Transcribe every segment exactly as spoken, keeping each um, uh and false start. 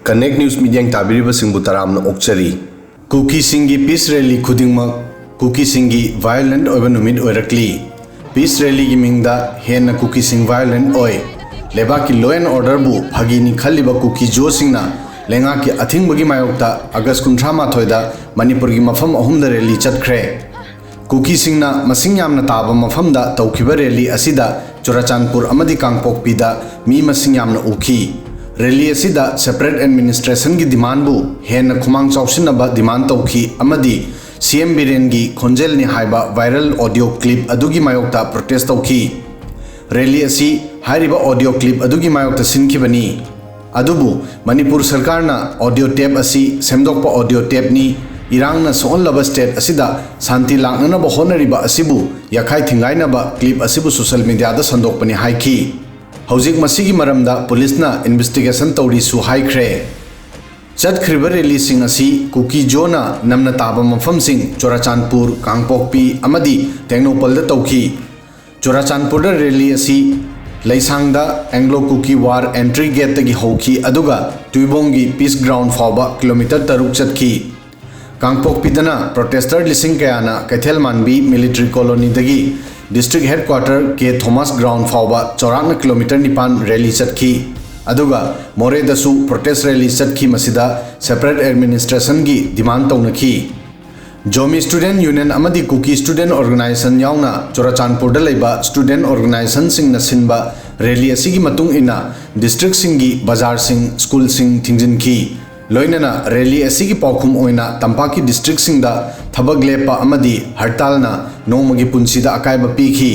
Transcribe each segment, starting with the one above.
Connect News ꯃꯤꯠꯌꯦꯡ ꯇꯥꯕꯤꯔꯤꯕꯁꯤꯡꯕꯨ ꯇꯔꯥꯝꯅ ꯑꯣꯛꯆꯔꯤ꯫ ꯀꯨꯀꯤꯁꯤꯡꯒꯤ peace rally ꯈꯨꯗꯤꯡꯃꯛ ꯀꯨꯀꯤꯁꯤꯡꯒꯤ violent ꯑꯣꯏꯕ ꯅꯨꯃꯤꯠ ꯑꯣꯏꯔꯛꯂꯤ꯫ Peace rally ꯒꯤ ꯃꯤꯡꯗ ꯍꯦꯟꯅ ꯀꯨꯀꯤꯁꯤꯡ violent ꯑꯣꯏ꯫ ꯂꯩꯕꯥꯛꯀꯤ law and order ꯕꯨ ꯐꯥꯒꯤꯅꯤ ꯈꯜꯂꯤꯕ ꯀꯨꯀꯤ ꯖꯣꯁꯤꯡꯅ ꯂꯩꯉꯥꯛꯀꯤ ꯑꯊꯤꯡꯕꯒꯤ ꯃꯥꯌꯣꯛꯇ August ꯀꯨꯟꯊ꯭ꯔꯥ ꯃꯥꯊꯣꯏꯗ ꯃꯅꯤꯄꯨꯔꯒꯤ ꯃꯐꯝ ꯑꯍꯨꯝꯗ rally ꯆꯠꯈ꯭ꯔꯦ꯫ ꯀꯨꯀꯤꯁꯤꯡꯅ ꯃꯁꯤꯡ ꯌꯥꯝꯅ ꯇꯥꯕ ꯃꯐꯝꯗ ꯇꯧꯈꯤꯕ rally ꯑꯁꯤꯗ ꯆꯨꯔꯥꯆꯥꯟꯄꯨꯔ ꯑꯃꯗꯤ ꯀꯥꯡꯄꯣꯛꯄꯤꯗ ꯃꯤ ꯃꯁꯤꯡ ꯌꯥꯝꯅ ꯎꯈꯤ꯫ Rally ꯑꯁꯤꯗ separate administration ꯒꯤ demand ꯕꯨ ꯍꯦꯟꯅ ꯈꯨꯃꯥꯡ ꯆꯥꯎꯁꯤꯟꯅꯕ demand ꯇꯧꯈꯤ ꯑꯃꯗꯤ C M ꯕꯤꯔꯦꯟꯒꯤ ꯈꯣꯟꯖꯦꯜꯅꯤ ꯍꯥꯏꯕ viral audio clip ꯑꯗꯨꯒꯤ ꯃꯥꯌꯣꯛꯇ protest ꯇꯧꯈꯤ꯫ Rally ꯑꯁꯤ ꯍꯥꯏꯔꯤꯕ audio clip ꯑꯗꯨꯒꯤ ꯃꯥꯌꯣꯛꯇ ꯁꯤꯟꯈꯤꯕꯅꯤ꯫ ꯑꯗꯨꯕꯨ ꯃꯅꯤꯄꯨꯔ ꯁꯔꯀꯥꯔꯅ audio tape ꯑꯁꯤ ꯁꯦꯝꯗꯣꯛꯄ audio tape ꯅꯤ, ꯏꯔꯥꯡꯅ ꯁꯣꯛꯍꯜꯂꯕ state ꯑꯁꯤꯗ ꯁꯥꯟꯇꯤ ꯂꯥꯛꯅꯅꯕ ꯍꯣꯠꯅꯔꯤꯕ ꯑꯁꯤꯕꯨ ꯌꯥꯈꯥꯏ ꯊꯤꯡꯒꯥꯏꯅꯕ clip ꯑꯁꯤꯕꯨ social media ꯗ ꯁꯟꯗꯣꯛꯄꯅꯤ ꯍꯥꯏꯈꯤ꯫ ꯍꯧꯖꯤꯛ ꯃꯁꯤꯒꯤ ꯃꯔꯝꯗ ꯄꯨꯂꯤꯁꯅ investigation ꯇꯧꯔꯤꯁꯨ ꯍꯥꯏꯈ꯭ꯔꯦ꯫ ꯆꯠꯈ꯭ꯔꯤꯕ rally ꯁꯤꯡ ꯑꯁꯤ ꯀꯨꯀꯤ ꯖꯣꯅ ꯅꯝꯅ ꯇꯥꯕ ꯃꯐꯝꯁꯤꯡ ꯆꯨꯔꯥꯆꯥꯟꯄꯨꯔ, ꯀꯥꯡꯄꯣꯛꯄꯤ ꯑꯃꯗꯤ ꯇꯦꯡꯅꯧꯄꯜꯗ ꯇꯧꯈꯤ꯫ ꯆꯨꯔꯥꯆꯥꯟꯄꯨꯔꯗ rally ꯑꯁꯤ ꯂꯩꯁꯥꯡꯗ Anglo Kuki War entry gate ꯇꯒꯤ ꯍꯧꯈꯤ, ꯑꯗꯨꯒ ꯇꯨꯏꯕꯣꯡꯒꯤ peace ground ꯐꯥꯎꯕ kilometre ꯇꯔꯨꯛ ꯆꯠꯈꯤ꯫ ꯀꯥꯡꯄꯣꯛꯄꯤꯗꯅ protester ꯂꯤꯁꯤꯡ ꯀꯌꯥꯅ ꯀꯩꯊꯦꯜ ꯃꯥꯟꯕꯤ military colony ꯗꯒꯤ district headquarter K Thomas ground ꯐꯥꯎꯕ ꯆꯥꯎꯔꯥꯛꯅ kilometre ꯅꯤꯄꯥꯟ rally ꯆꯠꯈꯤ꯫ ꯑꯗꯨꯒ ꯃꯣꯔꯦꯗꯁꯨ protest rally ꯆꯠꯈꯤ, ꯃꯁꯤꯗ separate administration ꯒꯤ demand ꯇꯧꯅꯈꯤ꯫ ꯖꯣꯃꯤ Student Union ꯑꯃꯗꯤ ꯀꯨꯀꯤ Student Organisation ꯌꯥꯎꯅ ꯆꯨꯔꯥꯆꯥꯟꯄꯨꯔꯗ ꯂꯩꯕ student organisation ꯁꯤꯡꯅ ꯁꯤꯟꯕ rally ꯑꯁꯤꯒꯤ ꯃꯇꯨꯡ ꯏꯟꯅ district ꯁꯤꯡꯒꯤ ꯕꯖꯥꯔꯁꯤꯡ, school ꯁꯤꯡ ꯊꯤꯡꯖꯤꯟꯈꯤ꯫ ꯂꯣꯏꯅꯅ rally ꯑꯁꯤꯒꯤ ꯄꯥꯎꯈꯨꯝ ꯑꯣꯏꯅ ꯇꯝꯄꯥꯛꯀꯤ district ꯁꯤꯡꯗ ꯊꯕꯛ ꯂꯦꯞꯄ ꯑꯃꯗꯤ ꯍꯔꯇꯥꯜꯅ ꯅꯣꯡꯃꯒꯤ ꯄꯨꯟꯁꯤꯗ ꯑꯀꯥꯏꯕ ꯄꯤꯈꯤ꯫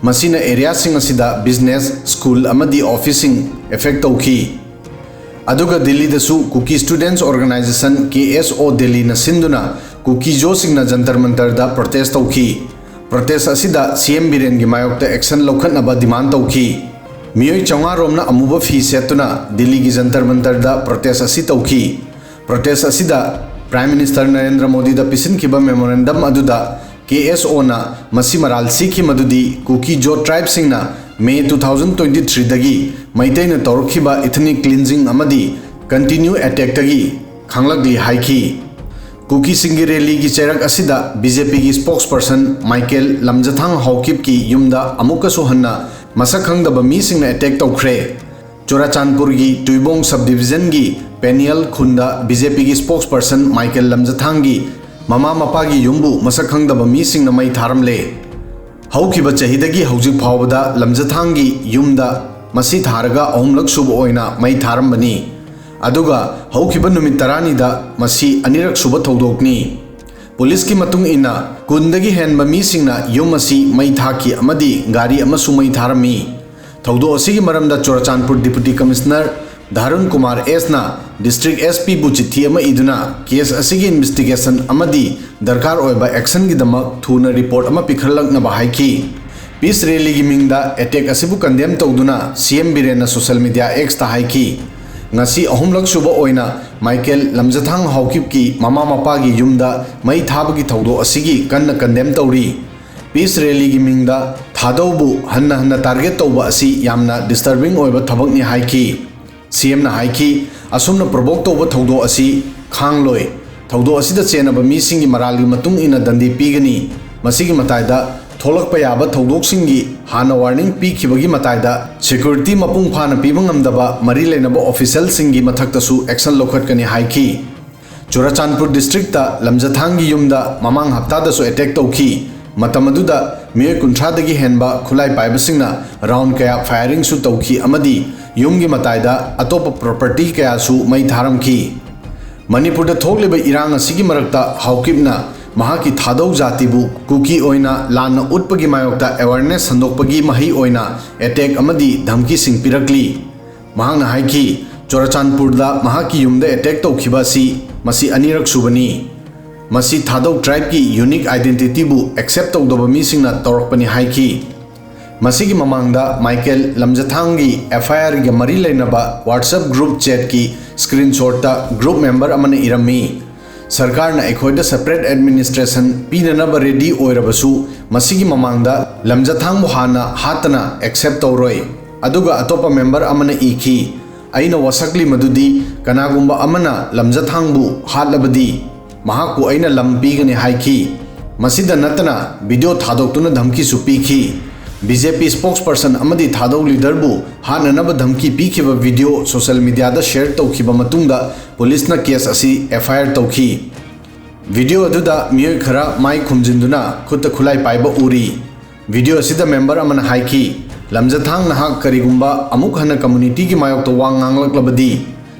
ꯃꯁꯤꯅ area ꯁꯤꯡ ꯑꯁꯤꯗ business, school ꯑꯃꯗꯤ office ꯁꯤꯡ affect ꯇꯧꯈꯤ꯫ ꯑꯗꯨꯒ ꯗꯤꯜꯂꯤꯗꯁꯨ ꯀꯨꯀꯤ Students Organisation, K S O Delhi ꯅ ꯁꯤꯟꯗꯨꯅ ꯀꯨꯀꯤ ꯖꯣꯁꯤꯡꯅ ꯖꯟꯇꯔ ꯃꯟꯇꯔꯗ protest ꯇꯧꯈꯤ꯫ Protest ꯑꯁꯤꯗ C M ꯕꯤꯔꯦꯟꯒꯤ ꯃꯥꯌꯣꯛꯇ action ꯂꯧꯈꯠꯅꯕ demand ꯇꯧꯈꯤ꯫ ꯃꯤꯑꯣꯏ ꯆꯥꯝꯃꯉꯥ ꯔꯣꯝꯅ ꯑꯃꯨꯕ ꯐꯤ ꯁꯦꯠꯇꯨꯅ ꯗꯤꯜꯂꯤꯒꯤ ꯖꯟꯇꯔ ꯃꯟꯇꯔꯗ protest ꯑꯁꯤ ꯇꯧꯈꯤ꯫ Protest ꯑꯁꯤꯗ Prime Minister ꯅꯔꯦꯟꯗ꯭ꯔ ꯃꯣꯗꯤꯗ ꯄꯤꯁꯤꯟꯈꯤꯕ memorandum ꯑꯗꯨꯗ K S O ꯅ ꯃꯁꯤ ꯃꯔꯥꯜ ꯁꯤꯈꯤ ꯃꯗꯨꯗꯤ ꯀꯨꯀꯤ ꯖꯣ tribe ꯁꯤꯡꯅ May two thousand twenty three ꯗꯒꯤ ꯃꯩꯇꯩꯅ ꯇꯧꯔꯛꯈꯤꯕ ethnic cleansing ꯑꯃꯗꯤ continue attackꯇꯒꯤ ꯈꯪꯂꯛꯂꯤ ꯍꯥꯏꯈꯤ꯫ ꯀꯨꯀꯤꯁꯤꯡꯒꯤ ꯔꯦꯂꯤꯒꯤ ꯆꯩꯔꯛ ꯑꯁꯤꯗ ꯕꯤ ꯖꯦ ꯄꯤꯒꯤ spokesperson ꯃꯥꯏꯀꯦꯜ ꯂꯝꯖꯊꯥꯡ ꯍꯥꯎꯀꯤꯞꯀꯤ ꯌꯨꯝꯗ ꯑꯃꯨꯛꯀꯁꯨ ꯍꯟꯅ ꯃꯁꯛ ꯈꯪꯗꯕ ꯃꯤꯁꯤꯡꯅ ꯑꯦꯇꯦꯛ ꯇꯧꯈ꯭ꯔꯦ꯫ ꯆꯨꯔꯥꯆꯥꯟꯄꯨꯔꯒꯤ ꯇꯨꯏꯕꯣꯡ sub divisionꯒꯤ ꯄꯦꯅꯤꯌꯦꯜ ꯈꯨꯟꯗ ꯕꯤ ꯖꯦ ꯄꯤꯒꯤ spokesperson ꯃꯥꯏꯀꯦꯜ ꯂꯝꯖꯊꯥꯡꯒꯤ ꯃꯃꯥ ꯃꯄꯥꯒꯤ ꯌꯨꯝꯕꯨ ꯃꯁꯛ ꯈꯪꯗꯕ ꯃꯤꯁꯤꯡꯅ ꯃꯩ ꯊꯥꯔꯝꯂꯦ꯫ ꯍꯧꯈꯤꯕ ꯆꯍꯤꯗꯒꯤ ꯍꯧꯖꯤꯛ ꯐꯥꯎꯕꯗ ꯂꯝꯖꯊꯥꯡꯒꯤ ꯌꯨꯝꯗ ꯃꯁꯤ ꯊꯥꯔꯒ ꯑꯍꯨꯝꯂꯛ ꯁꯨꯕ ꯑꯣꯏꯅ ꯃꯩ ꯊꯥꯔꯝꯕꯅꯤ꯫ ꯑꯗꯨꯒ ꯍꯧꯈꯤꯕ ꯅꯨꯃꯤꯠ ꯇꯔꯥꯅꯤꯗ ꯃꯁꯤ ꯑꯅꯤꯔꯛ ꯁꯨꯕ ꯊꯧꯗꯣꯛꯅꯤ꯫ ꯄꯨꯂꯤꯁꯀꯤ ꯃꯇꯨꯡ ꯏꯟꯅ, ꯀꯨꯟꯗꯒꯤ ꯍꯦꯟꯕ ꯃꯤꯁꯤꯡꯅ ꯌꯨꯝ ꯑꯁꯤ ꯃꯩ ꯊꯥꯈꯤ ꯑꯃꯗꯤ ꯒꯥꯔꯤ ꯑꯃꯁꯨ ꯃꯩ ꯊꯥꯔꯝꯃꯤ꯫ ꯊꯧꯗꯣꯛ ꯑꯁꯤꯒꯤ ꯃꯔꯝꯗ Churachandpur Deputy Commissioner ꯙꯥꯔꯨꯟ Kumar ꯑꯦꯁꯅ district S Pꯕꯨ ꯆꯤꯊꯤ ꯑꯃ ꯏꯗꯨꯅ case ꯑꯁꯤꯒꯤ investigation ꯑꯃꯗꯤ ꯗꯔꯀꯥꯔ ꯑꯣꯏꯕ actionꯒꯤꯗꯃꯛ ꯊꯨꯅ report ꯑꯃ ꯄꯤꯈꯠꯂꯛꯅꯕ ꯍꯥꯏꯈꯤ꯫ Peace rallyꯒꯤ ꯃꯤꯡꯗ attack ꯑꯁꯤꯕꯨ condemn ꯇꯧꯗꯨꯅ C M ꯕꯤꯔꯦꯟꯅ social media Xꯇ ꯍꯥꯏꯈꯤ, "ꯉꯁꯤ ꯑꯍꯨꯝꯂꯛ ꯁꯨꯕ ꯑꯣꯏꯅ ꯃꯥꯏꯀꯦꯜ ꯂꯝꯖꯊꯥꯡ ꯍꯥꯎꯀꯤꯞꯀꯤ ꯃꯃꯥ ꯃꯄꯥꯒꯤ ꯌꯨꯝꯗ ꯃꯩ ꯊꯥꯕꯒꯤ ꯊꯧꯗꯣꯛ ꯑꯁꯤꯒꯤ ꯀꯟꯅ condemn ꯇꯧꯔꯤ꯫ Peace rallyꯒꯤ ꯃꯤꯡꯗ ꯊꯥꯗꯧꯕꯨ ꯍꯟꯅ ꯍꯟꯅ target ꯇꯧꯕ ꯑꯁꯤ ꯌꯥꯝꯅ disturbing ꯑꯣꯏꯕ ꯊꯕꯛꯅꯤ" ꯍꯥꯏꯈꯤ꯫ C Mꯅ ꯍꯥꯏꯈꯤ, "ꯑꯁꯨꯝꯅ provoke ꯇꯧꯕ ꯊꯧꯗꯣꯛ ꯑꯁꯤ ꯈꯥꯡꯂꯣꯏ꯫ ꯊꯧꯗꯣꯛ ꯑꯁꯤꯗ ꯆꯦꯟꯅꯕ ꯃꯤꯁꯤꯡꯒꯤ ꯃꯔꯥꯜꯒꯤ ꯃꯇꯨꯡ ꯏꯟꯅ ꯗꯟꯗꯤ ꯄꯤꯒꯅꯤ꯫ ꯃꯁꯤꯒꯤ ꯃꯇꯥꯏꯗ ꯊꯣꯛꯂꯛꯄ ꯌꯥꯕ ꯊꯧꯗꯣꯛꯁꯤꯡꯒꯤ ꯍꯥꯟꯅ warning ꯄꯤꯈꯤꯕꯒꯤ ꯃꯇꯥꯏꯗ security ꯃꯄꯨꯡ ꯐꯥꯅ ꯄꯤꯕ ꯉꯝꯗꯕ ꯃꯔꯤ ꯂꯩꯅꯕ officialꯁꯤꯡꯒꯤ ꯃꯊꯛꯇꯁꯨ action ꯂꯧꯈꯠꯀꯅꯤ" ꯍꯥꯏꯈꯤ꯫ ꯆꯨꯔꯥꯆꯥꯟꯄꯨꯔ districtꯇ ꯂꯝꯖꯊꯥꯡꯒꯤ ꯌꯨꯝꯗ ꯃꯃꯥꯡ ꯍꯞꯇꯥꯗꯁꯨ attack ꯇꯧꯈꯤ꯫ ꯃꯇꯝ ꯑꯗꯨꯗ ꯃꯤꯑꯣꯏ ꯀꯨꯟꯊ꯭ꯔꯥꯗꯒꯤ ꯍꯦꯟꯕ ꯈꯨꯠꯂꯥꯏ ꯄꯥꯏꯕꯁꯤꯡꯅ round ꯀꯌꯥ firingꯁꯨ ꯇꯧꯈꯤ ꯑꯃꯗꯤ ꯌꯨꯝꯒꯤ ꯃꯇꯥꯏꯗ ꯑꯇꯣꯞꯄ property ꯀꯌꯥꯁꯨ ꯃꯩ ꯊꯥꯔꯝꯈꯤ꯫ ꯃꯅꯤꯄꯨꯔꯗ ꯊꯣꯛꯂꯤꯕ ꯏꯔꯥꯡ ꯑꯁꯤꯒꯤ ꯃꯔꯛꯇ ꯍꯥꯎꯀꯤꯞꯅ ꯃꯍꯥꯛꯀꯤ ꯊꯥꯗꯧ ꯖꯥꯇꯤꯕꯨ ꯀꯨꯀꯤ ꯑꯣꯏꯅ ꯂꯥꯟꯅ ꯎꯠꯄꯒꯤ ꯃꯥꯌꯣꯛꯇ awareness ꯁꯟꯗꯣꯛꯄꯒꯤ ꯃꯍꯩ ꯑꯣꯏꯅ attack ꯑꯃꯗꯤ ꯙꯝꯀꯤꯁꯤꯡ ꯄꯤꯔꯛꯂꯤ꯫ ꯃꯍꯥꯛꯅ ꯍꯥꯏꯈꯤ, "ꯆꯨꯔꯥꯆꯥꯟꯄꯨꯔꯗ ꯃꯍꯥꯛꯀꯤ ꯌꯨꯝꯗ attack ꯇꯧꯈꯤꯕ ꯑꯁꯤ ꯃꯁꯤ ꯑꯅꯤꯔꯛ ꯁꯨꯕꯅꯤ꯫ ꯃꯁꯤ ꯊꯥꯗꯧ tribeꯀꯤ unique identityꯕꯨ accept ꯇꯧꯗꯕ ꯃꯤꯁꯤꯡꯅ ꯇꯧꯔꯛꯄꯅꯤ" ꯍꯥꯏꯈꯤ꯫ ꯃꯁꯤꯒꯤ ꯃꯃꯥꯡꯗ ꯃꯥꯏꯀꯦꯜ ꯂꯝꯖꯊꯥꯡꯒꯤ F I Rꯒ ꯃꯔꯤ ꯂꯩꯅꯕ WhatsApp group chatꯀꯤ screenshotꯇ group member ꯑꯃꯅ ꯏꯔꯝꯃꯤ, "ꯁꯔꯀꯥꯔꯅ ꯑꯩꯈꯣꯏꯗ separate administration ꯄꯤꯅꯅꯕ ready ꯑꯣꯏꯔꯕꯁꯨ, ꯃꯁꯤꯒꯤ ꯃꯃꯥꯡꯗ ꯂꯝꯖꯊꯥꯡꯕꯨ ꯍꯥꯟꯅ ꯍꯥꯠꯇꯅ accept ꯇꯧꯔꯣꯏ"꯫ ꯑꯗꯨꯒ ꯑꯇꯣꯞꯄ member ꯑꯃꯅ ꯏꯈꯤ, ꯑꯩꯅ ꯋꯥꯁꯛꯂꯤ ꯃꯗꯨꯗꯤ ꯀꯅꯥꯒꯨꯝꯕ ꯑꯃꯅ ꯂꯝꯖꯊꯥꯡꯕꯨ ꯍꯥꯠꯂꯕꯗꯤ ꯃꯍꯥꯛꯄꯨ ꯑꯩꯅ ꯂꯝ ꯄꯤꯒꯅꯤ ꯍꯥꯏꯈꯤ꯫ ꯃꯁꯤꯗ ꯅꯠꯇꯅ ꯚꯤꯗꯤꯑꯣ ꯊꯥꯗꯣꯛꯇꯨꯅ ꯙꯝꯀꯤꯁꯨ ꯄꯤꯈꯤ꯫ ꯕꯤ ꯖꯦ ꯄꯤ spokesperson ꯑꯃꯗꯤ ꯊꯥꯗꯧ ꯂꯤꯗꯔꯕꯨ ꯍꯥꯠꯅꯅꯕ ꯙꯝꯀꯤ ꯄꯤꯈꯤꯕ ꯚꯤꯗꯤꯑꯣ ꯁꯣꯁꯤꯌꯦꯜ ꯃꯤꯗꯤꯌꯥꯗ ꯁꯦꯌꯔ ꯇꯧꯈꯤꯕ ꯃꯇꯨꯡꯗ ꯄꯨꯂꯤꯁꯅ ꯀꯦꯁ ꯑꯁꯤ ꯑꯦꯐ ꯑꯥꯏ ꯑꯥꯔ ꯇꯧꯈꯤ꯫ ꯚꯤꯗꯤꯑꯣ ꯑꯗꯨꯗ ꯃꯤꯑꯣꯏ ꯈꯔ ꯃꯥꯏ ꯈꯨꯝꯖꯤꯟꯗꯨꯅ ꯈꯨꯠꯇ ꯈꯨꯠꯂꯥꯏ ꯄꯥꯏꯕ ꯎꯔꯤ꯫ ꯚꯤꯗꯤꯑꯣ ꯑꯁꯤꯗ ꯃꯦꯝꯕꯔ ꯑꯃꯅ ꯍꯥꯏꯈꯤ, "ꯂꯝꯖꯊꯥꯡ, ꯅꯍꯥꯛ ꯀꯔꯤꯒꯨꯝꯕ ꯑꯃꯨꯛ ꯍꯟꯅ ꯀꯝꯃꯨꯅꯤꯇꯤꯒꯤ ꯃꯥꯌꯣꯛꯇ ꯋꯥ ꯉꯥꯡꯂꯛꯂꯕꯗꯤ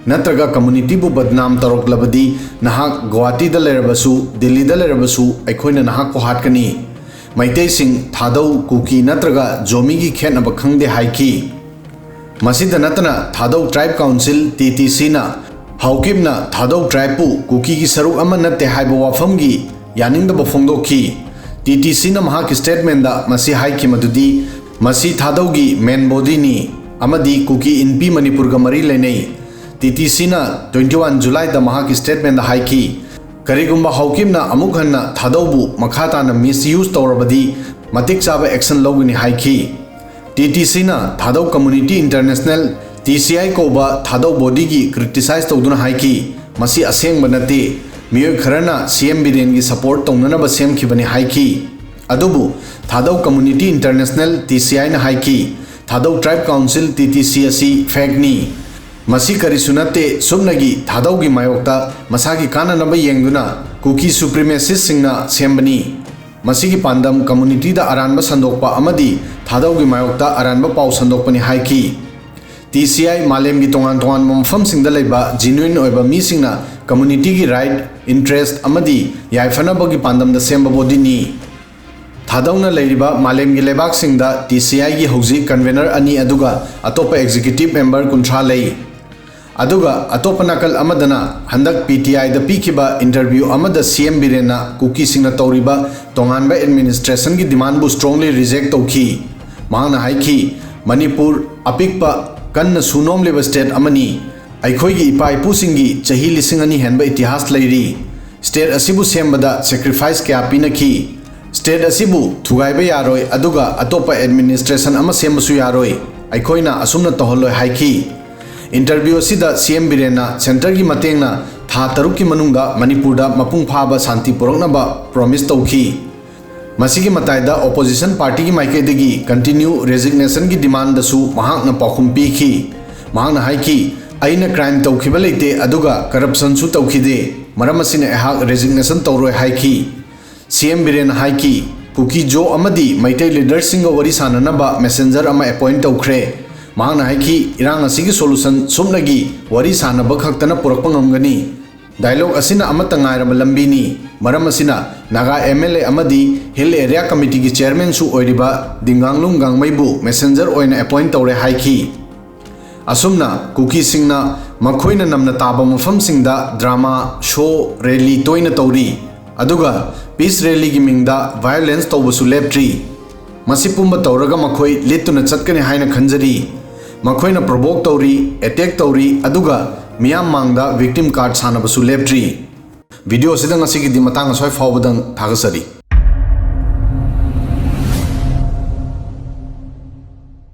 ꯅꯠꯇ꯭ꯔꯒ ꯀꯝꯃꯨꯅꯤꯇꯤꯕꯨ ꯕꯗꯅꯥꯝ ꯇꯧꯔꯛꯂꯕꯗꯤ ꯅꯍꯥꯛ ꯒꯨꯋꯥꯍꯥꯇꯤꯗ ꯂꯩꯔꯕꯁꯨ, ꯗꯤꯜꯂꯤꯗ ꯂꯩꯔꯕꯁꯨ ꯑꯩꯈꯣꯏꯅ ꯅꯍꯥꯛꯄꯨ ꯍꯥꯠꯀꯅꯤ꯫ ꯃꯩꯇꯩꯁꯤꯡ, ꯊꯥꯗꯧ, ꯀꯨꯀꯤ ꯅꯠꯇ꯭ꯔꯒ ꯖꯣꯃꯤꯒꯤ ꯈꯦꯠꯅꯕ ꯈꯪꯗꯦ" ꯍꯥꯏꯈꯤ꯫ ꯃꯁꯤꯗ ꯅꯠꯇꯅ ꯊꯥꯗꯧ Tribe Council, ꯇꯤ ꯇꯤ ꯁꯤꯅ ꯍꯥꯎꯀꯤꯞꯅ ꯊꯥꯗꯧ tribeꯄꯨ ꯀꯨꯀꯤꯒꯤ ꯁꯔꯨꯛ ꯑꯃ ꯅꯠꯇꯦ ꯍꯥꯏꯕ ꯋꯥꯐꯝꯒꯤ ꯌꯥꯅꯤꯡꯗꯕ ꯐꯣꯡꯗꯣꯛꯈꯤ꯫ ꯇꯤ ꯇꯤ ꯁꯤꯅ ꯃꯍꯥꯛꯀꯤ statementꯗ ꯃꯁꯤ ꯍꯥꯏꯈꯤ ꯃꯗꯨꯗꯤ ꯃꯁꯤ ꯊꯥꯗꯧꯒꯤ main bodyꯅꯤ ꯑꯃꯗꯤ ꯀꯨꯀꯤ ꯏꯟꯄꯤ ꯃꯅꯤꯄꯨꯔꯒ ꯃꯔꯤ ꯂꯩꯅꯩ꯫ ꯇꯤ ꯇꯤ ꯁꯤꯅ twenty one Julyꯗ ꯃꯍꯥꯛꯀꯤ statementꯗ ꯍꯥꯏꯈꯤ, "ꯀꯔꯤꯒꯨꯝꯕ ꯍꯥꯎꯀꯤꯞꯅ ꯑꯃꯨꯛ ꯍꯟꯅ ꯊꯥꯗꯧꯕꯨ ꯃꯈꯥ ꯇꯥꯅ misuse ꯇꯧꯔꯕꯗꯤ ꯃꯇꯤꯛ ꯆꯥꯕ action ꯂꯧꯒꯅꯤ" ꯍꯥꯏꯈꯤ꯫ ꯇꯤ ꯇꯤ ꯁꯤꯅ ꯊꯥꯗꯧ Community International, T C I ꯀꯧꯕ ꯊꯥꯗꯧ bodyꯒꯤ criticize ꯇꯧꯗꯨꯅ ꯍꯥꯏꯈꯤ, "ꯃꯁꯤ ꯑꯁꯦꯡꯕ ꯅꯠꯇꯦ꯫ ꯃꯤꯑꯣꯏ ꯈꯔꯅ ꯁꯤ ꯑꯦꯝ ꯕꯤꯔꯦꯟꯒꯤ support ꯇꯧꯅꯅꯕ ꯁꯦꯝꯈꯤꯕꯅꯤ" ꯍꯥꯏꯈꯤ꯫ ꯑꯗꯨꯕꯨ ꯊꯥꯗꯧ Community International, ꯇꯤ ꯁꯤ ꯑꯥꯏꯅ ꯍꯥꯏꯈꯤ, "ꯊꯥꯗꯧ Tribe Council, T T C ꯑꯁꯤ fakeꯅꯤ꯫ ꯃꯁꯤ ꯀꯔꯤꯁꯨ ꯅꯠꯇꯦ, ꯁꯨꯞꯅꯒꯤ ꯊꯥꯗꯧꯒꯤ ꯃꯥꯌꯣꯛꯇ ꯃꯁꯥꯒꯤ ꯀꯥꯟꯅꯅꯕ ꯌꯦꯡꯗꯨꯅ ꯀꯨꯀꯤ supremacistꯁꯤꯡꯅ ꯁꯦꯝꯕꯅꯤ꯫ ꯃꯁꯤꯒꯤ ꯄꯥꯟꯗꯝ communityꯗ ꯑꯔꯥꯟꯕ ꯁꯟꯗꯣꯛꯄ ꯑꯃꯗꯤ ꯊꯥꯗꯧꯒꯤ ꯃꯥꯌꯣꯛꯇ ꯑꯔꯥꯟꯕ ꯄꯥꯎ ꯁꯟꯗꯣꯛꯄꯅꯤ" ꯍꯥꯏꯈꯤ꯫ ꯇꯤ ꯁꯤ ꯑꯥꯏ ꯃꯥꯂꯦꯝꯒꯤ ꯇꯣꯉꯥꯟ ꯇꯣꯉꯥꯟꯕ ꯃꯐꯝꯁꯤꯡꯗ ꯂꯩꯕ genuine ꯑꯣꯏꯕ ꯃꯤꯁꯤꯡꯅ communityꯒꯤ right, interest ꯑꯃꯗꯤ ꯌꯥꯏꯐꯅꯕꯒꯤ ꯄꯥꯟꯗꯝꯗ ꯁꯦꯝꯕ bodyꯅꯤ꯫ ꯊꯥꯗꯧꯅ ꯂꯩꯔꯤꯕ ꯃꯥꯂꯦꯝꯒꯤ ꯂꯩꯕꯥꯛꯁꯤꯡꯗ ꯇꯤ ꯁꯤ ꯑꯥꯏꯒꯤ ꯍꯧꯖꯤꯛ convener ꯑꯅꯤ ꯑꯗꯨꯒ ꯑꯇꯣꯞꯄ executive member ꯀꯨꯟꯊ꯭ꯔꯥ ꯂꯩ꯫ ꯑꯗꯨꯒ ꯑꯇꯣꯞꯄ ꯅꯥꯀꯜ ꯑꯃꯗꯅ ꯍꯟꯗꯛ ꯄꯤ ꯇꯤ ꯑꯥꯏꯗ ꯄꯤꯈꯤꯕ interview ꯑꯃꯗ ꯁꯤ ꯑꯦꯝ ꯕꯤꯔꯦꯟꯅ ꯀꯨꯀꯤꯁꯤꯡꯅ ꯇꯧꯔꯤꯕ ꯇꯣꯉꯥꯟꯕ administrationꯒꯤ demandꯕꯨ strongly reject ꯇꯧꯈꯤ꯫ ꯃꯍꯥꯛꯅ ꯍꯥꯏꯈꯤ, "ꯃꯅꯤꯄꯨꯔ ꯑꯄꯤꯛꯄ, ꯀꯟꯅ ꯁꯨ ꯅꯣꯝꯂꯤꯕ state ꯑꯃꯅꯤ꯫ ꯑꯩꯈꯣꯏꯒꯤ ꯏꯄꯥ ꯏꯄꯨꯁꯤꯡꯒꯤ ꯆꯍꯤ ꯂꯤꯁꯤꯡ ꯑꯅꯤ ꯍꯦꯟꯕ ꯏꯇꯤꯍꯥꯁ ꯂꯩꯔꯤ꯫ State ꯑꯁꯤꯕꯨ ꯁꯦꯝꯕꯗ sacrifice ꯀꯌꯥ ꯄꯤꯅꯈꯤ꯫ State ꯑꯁꯤꯕꯨ ꯊꯨꯒꯥꯏꯕ ꯌꯥꯔꯣꯏ, ꯑꯗꯨꯒ ꯑꯇꯣꯞꯄ administration ꯑꯃ ꯁꯦꯝꯕꯁꯨ ꯌꯥꯔꯣꯏ꯫ ꯑꯩꯈꯣꯏꯅ ꯑꯁꯨꯝꯅ ꯇꯧꯍꯜꯂꯣꯏ" ꯍꯥꯏꯈꯤ꯫ ꯏꯟꯇꯔꯚ꯭ꯌꯨ ꯑꯁꯤꯗ ꯁꯤ ꯑꯦꯝ ꯕꯤꯔꯦꯟꯅ ꯁꯦꯟꯇꯔꯒꯤ ꯃꯇꯦꯡꯅ ꯊꯥ ꯇꯔꯨꯛꯀꯤ ꯃꯅꯨꯡꯗ ꯃꯅꯤꯄꯨꯔꯗ ꯃꯄꯨꯡ ꯐꯥꯕ ꯁꯥꯟꯇꯤ ꯄꯨꯔꯛꯅꯕ ꯄ꯭ꯔꯣꯃꯤꯁ ꯇꯧꯈꯤ꯫ ꯃꯁꯤꯒꯤ ꯃꯇꯥꯏꯗ ꯑꯣꯄꯣꯖꯤꯁꯟ ꯄꯥꯔꯇꯤꯒꯤ ꯃꯥꯏꯀꯩꯗꯒꯤ ꯀꯟꯇꯤꯅ꯭ꯌꯨ ꯔꯦꯖꯤꯒꯅꯦꯁꯟꯒꯤ ꯗꯤꯃꯥꯟꯗꯁꯨ ꯃꯍꯥꯛꯅ ꯄꯥꯎꯈꯨꯝ ꯄꯤꯈꯤ꯫ ꯃꯍꯥꯛꯅ ꯍꯥꯏꯈꯤ, "ꯑꯩꯅ ꯀ꯭ꯔꯥꯏꯝ ꯇꯧꯈꯤꯕ ꯂꯩꯇꯦ, ꯑꯗꯨꯒ ꯀꯔꯞꯁꯟꯁꯨ ꯇꯧꯈꯤꯗꯦ, ꯃꯔꯝ ꯑꯁꯤꯅ ꯑꯩꯍꯥꯛ ꯔꯦꯖꯤꯒꯅꯦꯁꯟ ꯇꯧꯔꯣꯏ" ꯍꯥꯏꯈꯤ꯫ ꯁꯤ ꯑꯦꯝ ꯕꯤꯔꯦꯟꯅ ꯍꯥꯏꯈꯤ, "ꯀꯨꯀꯤ ꯖꯣ ꯑꯃꯗꯤ ꯃꯩꯇꯩ ꯂꯤꯗꯔꯁꯤꯡꯒ ꯋꯥꯔꯤ ꯁꯥꯟꯅꯅꯕ ꯃꯦꯁꯦꯟꯖꯔ ꯑꯃ ꯑꯦꯄꯣꯏꯟ ꯇꯧꯈ꯭ꯔꯦ"꯫ ꯃꯍꯥꯛꯅ ꯍꯥꯏꯈꯤ, "ꯏꯔꯥꯡ ꯑꯁꯤꯒꯤ ꯁꯣꯂꯨꯁꯟ ꯁꯨꯞꯅꯒꯤ ꯋꯥꯔꯤ ꯁꯥꯟꯅꯕ ꯈꯛꯇꯅ ꯄꯨꯔꯛꯄ ꯉꯝꯒꯅꯤ꯫ ꯗꯥꯏꯂꯣꯒ ꯑꯁꯤꯅ ꯑꯃꯠꯇ ꯉꯥꯏꯔꯕ ꯂꯝꯕꯤꯅꯤ"꯫ ꯃꯔꯝ ꯑꯁꯤꯅ ꯅꯥꯒꯥ ꯑꯦꯝ ꯑꯦꯜ ꯑꯦ ꯑꯃꯗꯤ ꯍꯤꯜ ꯑꯦꯔꯤꯌꯥ ꯀꯃꯤꯇꯤꯒꯤ ꯆꯦꯌꯔꯃꯦꯟꯁꯨ ꯑꯣꯏꯔꯤꯕ ꯗꯤꯡꯒꯥꯡꯂꯨꯡ ꯒꯥꯡꯃꯩꯕꯨ ꯃꯦꯁꯦꯟꯖꯔ ꯑꯣꯏꯅ ꯑꯦꯄꯣꯏꯟ ꯇꯧꯔꯦ ꯍꯥꯏꯈꯤ꯫ ꯑꯁꯨꯝꯅ ꯀꯨꯀꯤꯁꯤꯡꯅ ꯃꯈꯣꯏꯅ ꯅꯝꯅ ꯇꯥꯕ ꯃꯐꯝꯁꯤꯡꯗ ꯗ꯭ꯔꯃꯥ, ꯁꯣ, ꯔꯦꯂꯤ ꯇꯣꯏꯅ ꯇꯧꯔꯤ, ꯑꯗꯨꯒ ꯄꯤꯁ ꯔꯦꯂꯤꯒꯤ ꯃꯤꯡꯗ ꯚꯥꯏꯑꯣꯂꯦꯟꯁ ꯇꯧꯕꯁꯨ ꯂꯦꯞꯇ꯭ꯔꯤ꯫ ꯃꯁꯤ ꯄꯨꯝꯕ ꯇꯧꯔꯒ ꯃꯈꯣꯏ ꯂꯤꯠꯇꯨꯅ ꯆꯠꯀꯅꯤ ꯍꯥꯏꯅ ꯈꯟꯖꯔꯤ꯫ ꯃꯈꯣꯏꯅ ꯄ꯭ꯔꯣꯚꯣꯛ ꯇꯧꯔꯤ, ꯑꯦꯇꯦꯛ ꯇꯧꯔꯤ, ꯑꯗꯨꯒ ꯃꯤꯌꯥꯝ ꯃꯥꯡꯗ ꯚꯤꯛꯇꯤꯝ ꯀꯥꯔꯗ ꯁꯥꯟꯅꯕꯁꯨ ꯂꯦꯞꯇ꯭ꯔꯤ꯫ ꯚꯤꯗꯤꯑꯣ ꯑꯁꯤꯗ ꯉꯁꯤꯒꯤꯗꯤ ꯃꯇꯥꯡ ꯑꯁ꯭ꯋꯥꯏ ꯐꯥꯎꯕꯗꯪ ꯊꯥꯒꯠꯆꯔꯤ꯫